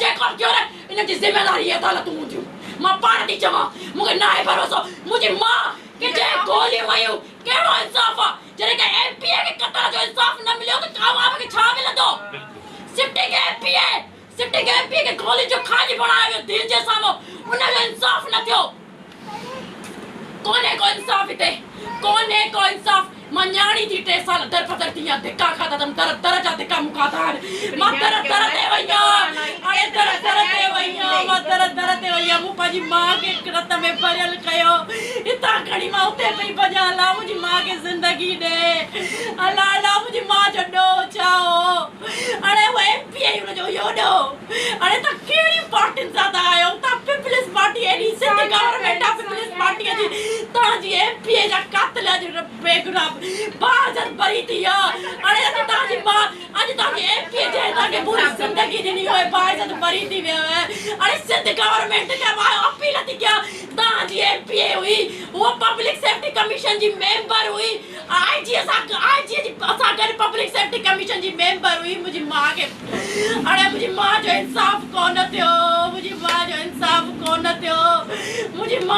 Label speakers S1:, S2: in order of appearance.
S1: جيڪو به ٿيو نه ان جي ذميوار هي عدالتون هونديون. مان پاڻ ٿي چوان مون کي ناهي ڀروسو منهنجي ماء کي جنهن گوليون هنيون ڪهڙو انصاف آ جڏهن ڪنهن ايم پي اي کي قتل جو انصاف نه مليو ته عوام کي ڇا ملندو sitting M P A sitting M P A کي گولين جو کاڄ بڻايو ويو دل جي سامهون ان جو انصاف نه ٿيو. ڪونهي ڪو انصاف هتي ڪونهي ڪو انصاف مان نياڻي ٿي ٽي سال دربدر ٿي آهيان ڌڪا کاڌا اٿم در در جا ڌڪا مون کاڌا آهن مان در در تي وئي آهيان اڙي در در تي وئي آهيان مان در در تي وئي آهيان مون پنهنجي ماء کي رت ۾ ڀريل ڪيو هتان کڻي مان اتي پئي ڀڄان الله منهنجي ماء کي زندگي ڏي الله الله منهنجي ماء جو ڏوهه ڇا هو اڙي هو ايم پي اي ان جو اهو ڏوهه اڙي تان ڪهڙي پارٽين سان ٿا آهيو تان پيپلز پارٽي ايڏي سنڌ گورنمينٽ آ پيپلز پارٽي جي تان جي ايم پي اي جا قاتل اڄ بيگناھ باعزت بري ٿي ويا اڙي اڄ تان جي ماء اڄ تان جي ايم پي اي جنهن تان کي پوري زندگي ڏني اهي باعزت بري ٿي ويا اڙي سنڌ گورنمينٽ کي مان اپيل ٿي ڪيان تان جي ايم پي اي هئي هوء پبلڪ سيفٽي ڪميشن جي ميمبر هئي آء جي سان آء جي جي سان گڏ پبلڪ سيفٽي ڪميشن جي ميمبر هئي منهنجي ماء کي اڙي منهنجي ماء جو انصاف ڪونه ٿيو منهنجي ماء جو انصاف ڪونه ٿيو منهنجي ماء.